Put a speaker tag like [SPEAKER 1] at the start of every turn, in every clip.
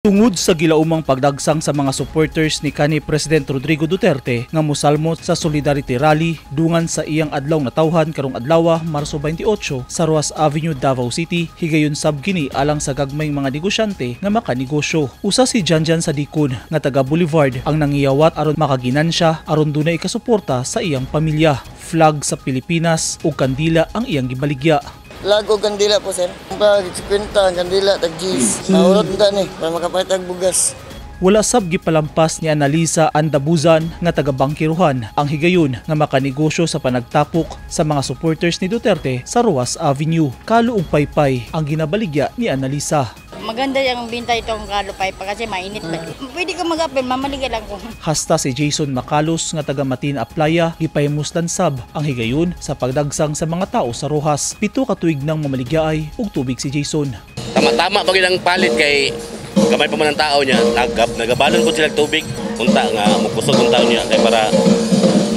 [SPEAKER 1] Tungod sa gilaumang pagdagsang sa mga supporters ni kanhi President Rodrigo Duterte nga mosalmot sa Solidarity Rally dungan sa iyang adlaw nga tawhan karong adlaw, Marso 28, sa Roxas Avenue, Davao City, higayon sab kini alang sa gagmayng mga negosyante nga makanegosyo. Usa si Janjan Sadikon nga taga Boulevard ang nangiyawat aron makaginansya aron dunay ikasuporta sa iyang pamilya. Flag sa Pilipinas ug kandila ang iyang gibaligya.
[SPEAKER 2] Flag og kandila po, sir. Pag 50 ang kandila, tag G's. Nahurot na ni para makapahitag bugas.
[SPEAKER 1] Wala sab gipalampas ni Analisa Andabuzan nga taga Bangkiruhan ang higayon nga makanegosyo sa panagtapok sa mga supporters ni Duterte sa Roxas Avenue. Kalo ug paypay ang ginabaligya ni Analisa.
[SPEAKER 3] Maganda yung binta itong kalo pa kasi mainit pa. Pwede ka mag-apply, mamaliga lang ko.
[SPEAKER 1] Hasta si Jason Macalos nga taga Matin Aplaya, gipahimuslan sab ang higayon sa pagdagsang sa mga tao sa Roxas. 7 ka tuig nang mamaligyaay og tubig si Jason.
[SPEAKER 4] Tama-tama pag ilang palit kay gamay pa man ang tao niya, nagabalon po sila tubig, unta nga mukusog ang tao niya kay para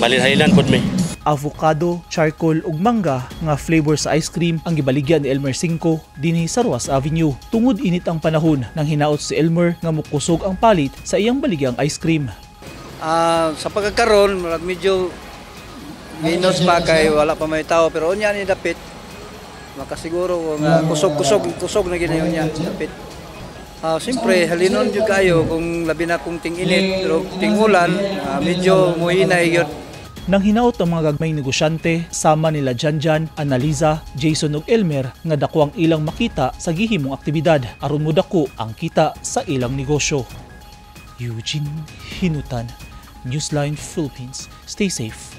[SPEAKER 4] malinhalilan pod mi.
[SPEAKER 1] Avocado, charcoal ug mangga nga flavor sa ice cream ang gibaligya ni Elmer Cinco dinhi sa Roxas Avenue. Tungod init ang panahon, nang hinaot si Elmer nga mukusog ang palit sa iyang baligyang ice cream.
[SPEAKER 5] Sa pagkakaroon, murag medyo minus pa kay wala pa may tao, pero unya ni dapit makasiguro ko nga kusog, kusog, kusog na ginayon niya dapit. Siyempre, halinon jud kayo kung labi na kung ting-init, pero ting-ulan, medyo muhinay yun.
[SPEAKER 1] Nang hinaot ang mga gagmayng negosyante sama nila Janjan, Analiza, Jason ug Elmer nga dako ang ilang makita sa gihimong aktibidad aron modako ang kita sa ilang negosyo. Eugene Hinutan, Newsline Philippines. Stay safe.